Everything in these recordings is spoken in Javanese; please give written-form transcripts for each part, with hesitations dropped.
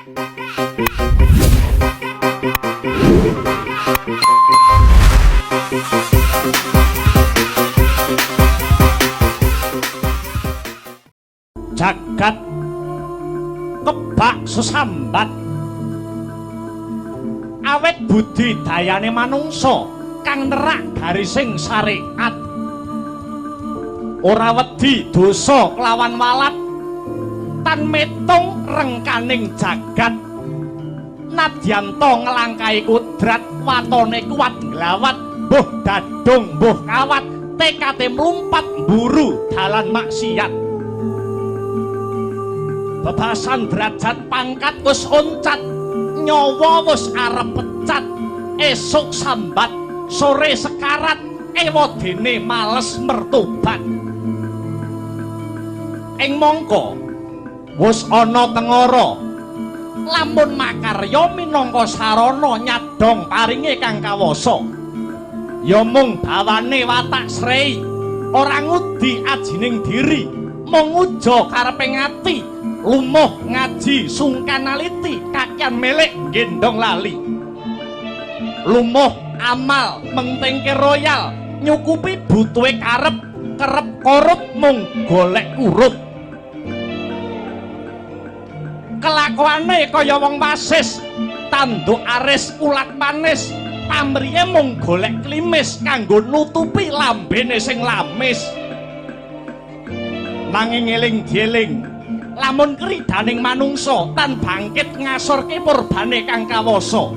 Jagat kebak sesambat awet budi dayane manungsa kang nerak garising syariat, ora wedi dosa kelawan walat tan metung rengkaning jagat. Nadyanta nglangkahi kudrat, watone kuat nglawat, mbuh dadung mbuh kawat, tekate mlumpat mburu dalan maksiat. Bebasan derajat pangkat wis oncat, nyawa wis arep pecat, esuk sambat sore sekarat, ewadene males mertobat. Ing mangka wis ana tengara, lamun makarya minangka sarana nyadhong paringe kang kawasa, ya mung bawane watak srei, ora ngudi ajining diri, mung nguja kareping ati, lumuh ngaji sungkan aliti, kakean melek gendong lali. Lumuh amal mentingke royal, nyukupi butuhe karep, kerep korup mung golek kurup. Kelakuane kaya wong wasis, tanduk aris ulat manis, pamrihe mung golek klimis kanggo nutupi lambene sing lamis. Nanging eling dieling, lamun kridaning manungsa tan bangkit ngasorke purbane kang kawasa.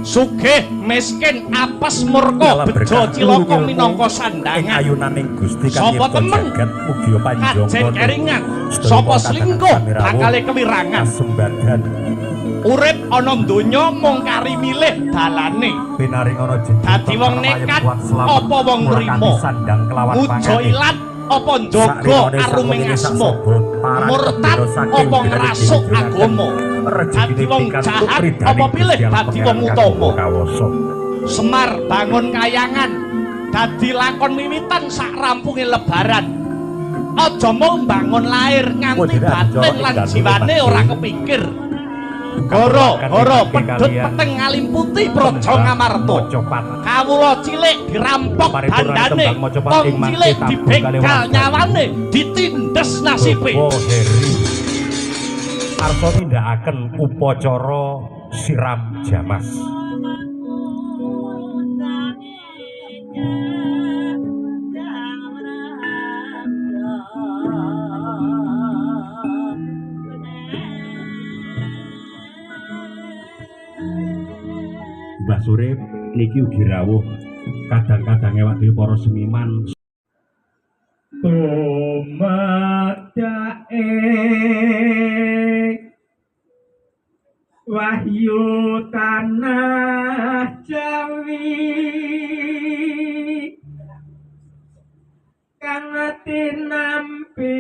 Sugih miskin apes murka bejo cilaka minangka sandangan. Ayunaning Gusti kang Sapa temen jagat mugi kajen panjangkana. Keringan, sapa selingkuh bakale kewirangan. Kasembadan Urip ana donya mung kari milih dalane. Pinaringana jeneng Dadi wong nekat apa wong nrimo, ngujo ilat apa njaga aruming asma, murtad apa ngrasuk agama, dadi wong jahat apa pilih dadi wong utama. Semar bangun kayangan dadi lakon wiwitan sak rampunge lebaran. Aja mung bangun lahir nganti batin lan jiwane ora kepikir. Goro goro pedhot peteng ngalimputi praja Ngamarta. Kawula cilik dirampok bandane, wong cilik dibegal nyawane, ditindes nasibe. Bapak Heri arsa nindakaken upacara siram jamas. Mbah Surip niki ugi rawuh kadang-kadang awak dhewe para seniman tumedake wahyu tanah Jawi kang tinampi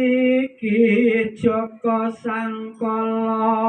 Ki Joko Sangkala.